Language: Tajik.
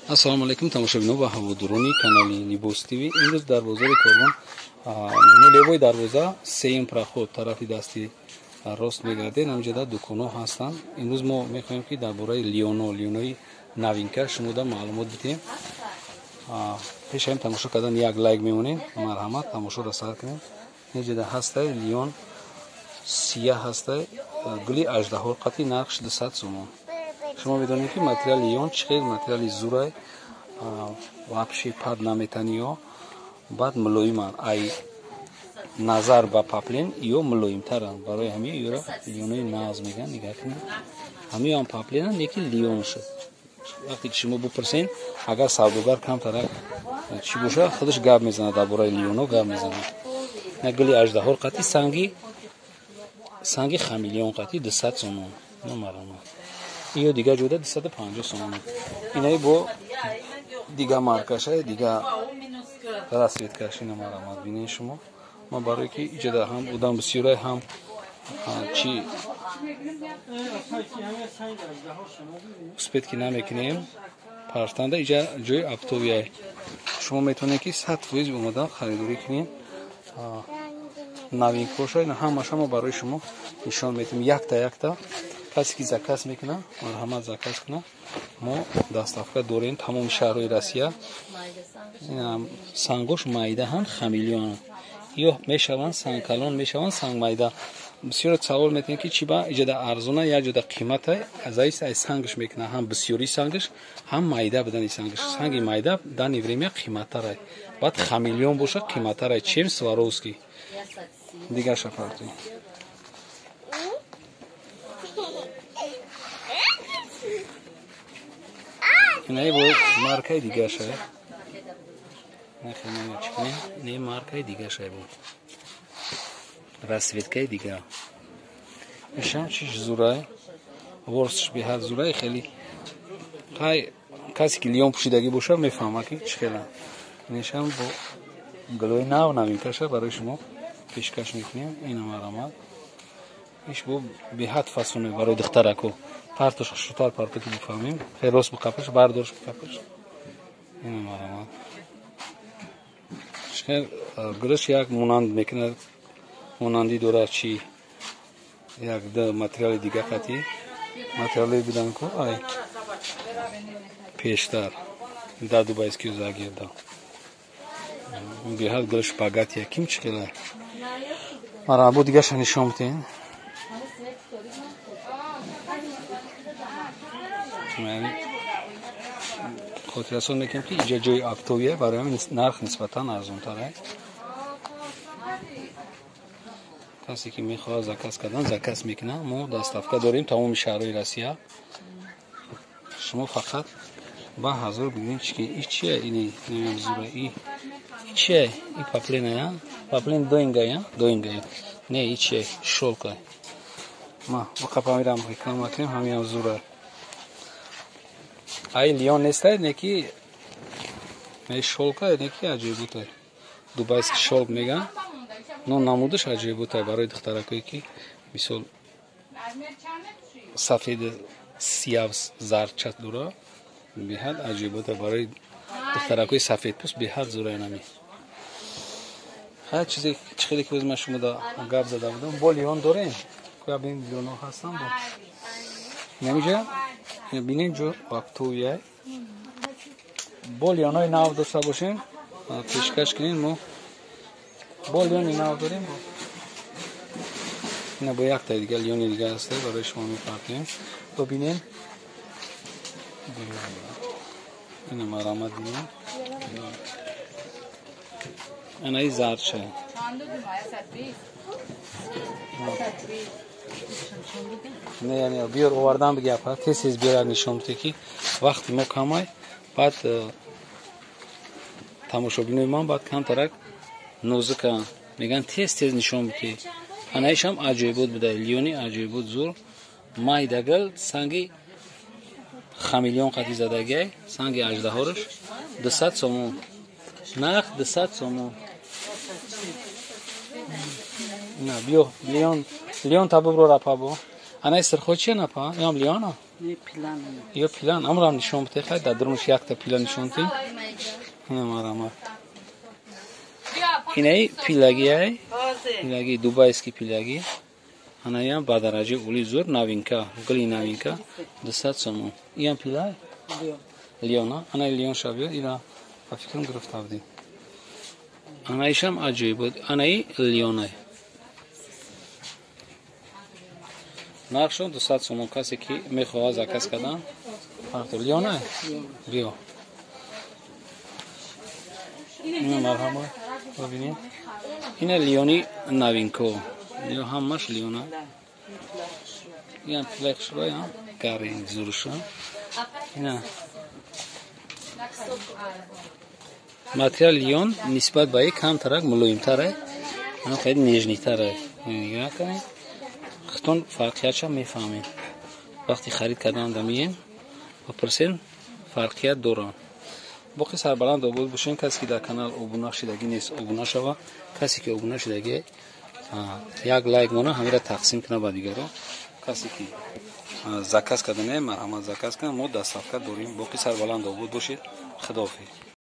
Ассалому алайкум тамошобинон ва ҳаводорони канали Либос ТВ. Имрӯз дар бозори Корвон нулевой дарвоза, сеюм проход тарафи дасти рост мегардед. Ҳаминҷода дуконҳо ҳастанд. Имрӯз мо мехоҳем, ки дар бораи лёно, лёнои новинка шумода маълумот бидиҳем. Пешаим тамошо кардан як лайк мемонем. Марҳамат, тамошоро сар кунем. Инҷода ҳастай лён сия ҳастай, гули аждаҳо қати, нархш 200 сомон. Шумо медонед, ки материали лён чӣ хел материали зурай, вообще пад наметаниё, баъд мулоиманд. Ай назар ба поплин ё мулоимтаранд. Барои ҳамин ёра лёнои нағз мегӯянд. Нигаҳ кунед, ҳамиам поплинанд, лекин лён шуд. Вақте ки шумо бипурсен, агар савдогар камтарак чӣ боша, худаш гап мезанад, дар бораи лёно гап мезанад. На гули аждаҳор қати, санги хамелеон қати, 200 сомон. Номарамад. Ё дигар ҷода 250 сомон. Инаи бо дига маркаша, дига расцветкаш. Ина марамад, бинед шумо. Ман барое ки иҷода ҳам одам бисёрай, ҳам чи успеть ки намекунем партанда. Иҷа ҷои оптовый. Шумо метавонед, ки 100% омада харидорӣ кунед новинкоша. Ина ҳамаша мо барои шумо нишон медиҳем якта якта. Касе ки заказ мекунад, марҳамат, заказ кунад. Мо доставка дорем тамоми шаҳрҳои Россия. Сангош майдаҳанд, хамелеон ё мешаванд, сангкалон мешаванд, санг майда. Бисёр савол метавонед, ки чӣ ба иҷода арзона, як ҷода қимата. Зависит аз сангаш мекунад, ҳам бисёри сангаш, ҳам майда будани сангаш. Санги майда данный время қиматтарай, баъд хамелеон боша, қиматтарай, чем Сваровский. Дигарша партӣ. Инаи бо маркаи дигарша. Не, маркаи дигарша, бо расцветкаи дигар. Ишам чиш зурай, ворсш беҳад зурай хеле. Хай, касе ки лён пӯшидагӣ боша, мефаҳмад, ки чӣ хела. Инашам бо гулои нав, новинкаша барои шумо пешкаш мекунем. Ина марамад. Иш бо беҳад фасоне барои духтарако. Партош хушрӯтар парто, ки бифаҳмем. Хел рост бикапаш, бардорш, бикапаш. Ина марамад. Хел гулаш як монанд мекунад, монандӣ дорад, чи як д материали дига қатӣ материале будан ку ай пештар да дубайский загирда. Беҳад гулаш богатый ким чӣ хела. Мара, бо дигаша нишон бидем. Хотиррасон мекунем, ки иҷа ҷои оптовый, барои ҳамин нарх нисбатан арзонтар аст. Касе ки мехоҳад заказ кардан, заказ мекунад. Мо доставка дорем тамоми шаҳрҳои Россия. Шумо фақат ба ҳазор бигиред. Чи ки и чия, ини зура, и чия, и поплина, поплин доингая, доингая, не, и чия, шёлка. Ма вақапамирам реклама кунем. Ҳамиам зура, ай лён нестай, неки шёлка, неки аҷоиботай, дубайский шёлк меган, но намудаш аҷоиботай барои духтаракое, ки мисол сафед, сияв, зардча дора. Беҳад аҷоиботай барои духтаракои сафедпӯст, беҳад зурай нами. Ҳар чизе чӣ хеле ки ман шумо гап зада будам, бо лён дорем. Кӯя бинед, лёно ҳастанд. Бо намиҷа бинед, ҷо оптовый. Бо лёнои нав дошта бошем, пешкаш кунед. Мо бо лёни нав дорем. Ина бо яктаи дига лёни дига ҳаста, барои шумо мепартем, бибинем. Ина марамат, бинем. Анаи зардша. Не, не, биёр, овардан биги, апа, тез тез биёр, нишон бите, ки вақти мо камай. Баъд тамошобинои ман баъд камтарак нозуканд, мегӯянд, тез тез нишон бите. Анаишам аҷоибот буда, лёни аҷоибот, зур, майдагал, санги хамелеон қати задагиай, санги аждаҳораш. 200 сомон нарх, 200 сомон. На, биё, лён, лён табубро рапа. Бо анаи сирхо чия, напа? Иам лёна. Ё пилан, амрам нишон бите, хай дар дурунаш якта пила нишон ти. Ина марама. Инаи пилагиай, пилаги дубайский пилаги. Анаям ба дараҷаи олӣ зур новинка, гули новинка 200 сомон. Иам пилай? Лиона. Анаи лион шавиё, ира ба фикрам гирифта будем. Анаишам аҷоиб буд. Анаи лионай. Нархшон 200 сомон. Касе ки мехоҳад заказ кардан, фарқ дорад. Лионай? Биё. Ина марҳамо, бибинед. Ина лиони новинко. Ё ҳамаш лиона. Ина пилай хушрӯй, ҳа? Гари зуруша. Ина материал лион нисбат ба ин камтарак мулоимтар, ҳам хеле нежнитар. Нигоҳ кунед. Худтон фарқиятша мефаҳмед. Вақти харид кардан дамиен бипурсен, фарқият доранд. Боқӣ сарбаланд обод бошен. Касе ки дар канал обуна шидагӣ нест, обуна шава. Касе ки обуна шидагӣ, як лайк мона, ҳамира тақсим кунад ба дигарон. Касе ки заказ кардане, марҳамат, заказ кунад, мо доставка дорем. Боқӣ сарбаланд обод бошед. Худоҳофиз.